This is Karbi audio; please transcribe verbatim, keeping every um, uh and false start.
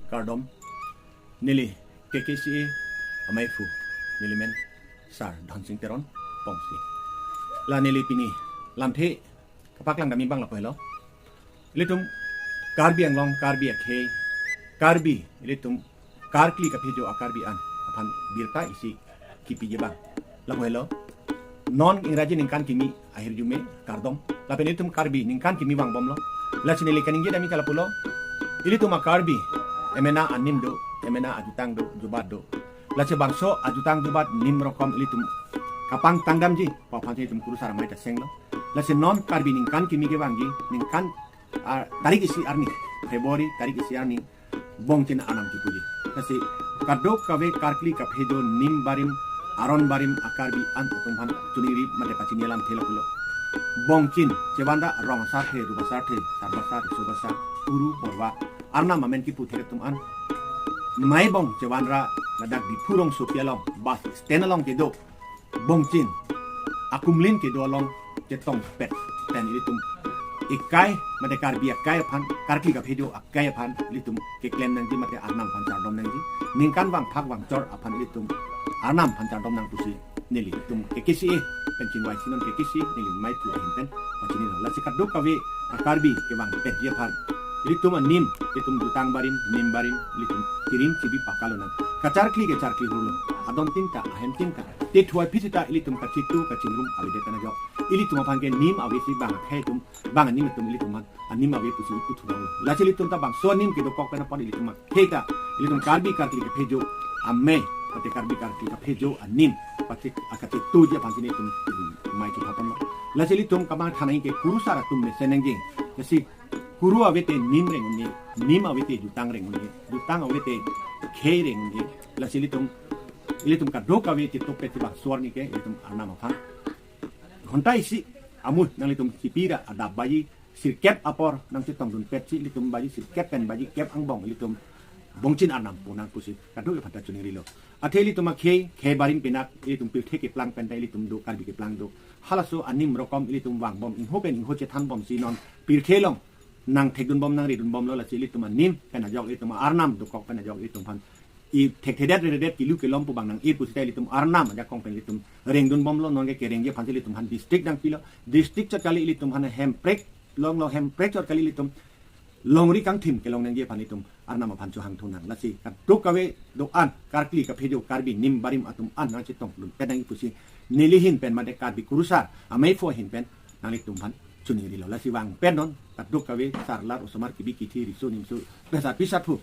Kardom, neli K K C A amaiphu, neli men Sar Dhonsing Teron Pongsi. La neli pini lamthe kapaklang dam abang lapu helo. Ilitum Karbi Anglong, Karbi akhei, Karbi, ilitum karkli kaphejo a-Karbi an aphan birta isi kipiji abang lapu helo. Non Ingraji ningkan kimi ahirjume kardom. Lapen ilitum Karbi ningkan kimi vangbomlo. Lasi neli kaningje dam ke lapulo. Ilitum a-Karbi emena anim do, emena ajutang do, jubat do. Lasi bangso ajutang jubat nim rokom ilitum kapangtang damji pu aphan ilitum kurusar amei ta senglo. Lasi non Karbi ningkan kimi kevangji, ningkan, ah, tarik isi arni, February tarik isi arni, Bongchin Arnam kipuji. Lasi kadokave karkli kaphejo nim barim, aron barim a-Karbi an atum aphan choningri mate pachini alamthe lapulo. Bongchin chevanra rong asar the, rup asar the, sarba asar, riso asar, uru, porba, Arnam amen kiputhe atum an. Maibong chevanra ladak Diphu rongsopi along bus stand along kedo Bongchin akumlin kedo along chetongpet pen ilitum ekai mate Karbi akai aphan, karkli kaphejo akai aphan ilitum keklem nangji mate Arnam aphan chardom nangji. Ningkan vangphak vangchor aphan ilitum Arnam aphan chardom nang pusi nelitum K K C A pen chingvaisi, non K K C A neli maiphu ahin pen pachinilo. Lasi kadokave a-Karbi kevangpetji aphan ilitum anim, ilitum jutang barim, nim barim ilitum kirim chibi pakalo nang. Kacharkli kacharkli hurlo, adon tin ta, ahem tin ta, te thuai phi sita ilitum kachitu kachingrum avedet pen ajok. Ilitum aphan ke nim avesi bang akhei atum, bang anim atum ilitum aphan anim ave pusi ipu thudamlo. Lasi ilitum ta bangso anim kedokok pen apot ilitum akhei ta, ilitum Karbi karkli kaphejo amei mate Karbi karkli kaphejo anim pati akachetuji aphan si nelitum mei chuphaponlo. Lasi ilitum kamang thanai ke kurusar atum mesen nangji. Lasi kuru avete nim reng un-e, nim avete jutang reng un-e, jutang avete khei reng un-e. Lasi ilitum, ilitum kadokave chetongpet si bangso arni ke ilitum Arnam aphan ghonta isi amu nanglitum kipira adap baji sirkep apor nangchetongdunpetsi ilitum baji sirkep pen baji kep angbong ilitum Bongchin Arnam pu nang pusi kadokave aphanta choningrilo. Athe ilitum akhei, khei barim pinak ilitum pirthe keplang pen ta ilitum do, Karbi keplang do. Halaso anim rokom ilitum vangbom, ingho pen ingho chethanbomsi non pirthe along nangthekdunbom nangridunbomlo. Lasi ilitum anim pen ajok ilitum Arnam dokok pen ajok ilitum aphan i thekthedet reredet kilu kelom pu bang nang-ir pusita ilitum Arnam ajakong pen ilitum rengdunbomlo. Non ke kerengji aphan si ilitum aphan district nangpilo. District chot kali ilitum aphan hemprek longlo, hemprek chot kali ilitum longri kangthim kelong nangji aphan ilitum Arnam aphan chohangthu nang. Lasi kadokave do-an karkli kaphejo Karbi nim barim atum an nangchetongdunpet nangji pusi neli ahin pen mate Karbi kurusar amaiphu ahin pen nanglitum aphan choningrilo. Lasi vangpet non kadokave sarlar osomar kibi kithi riso nimso pesat pisat phu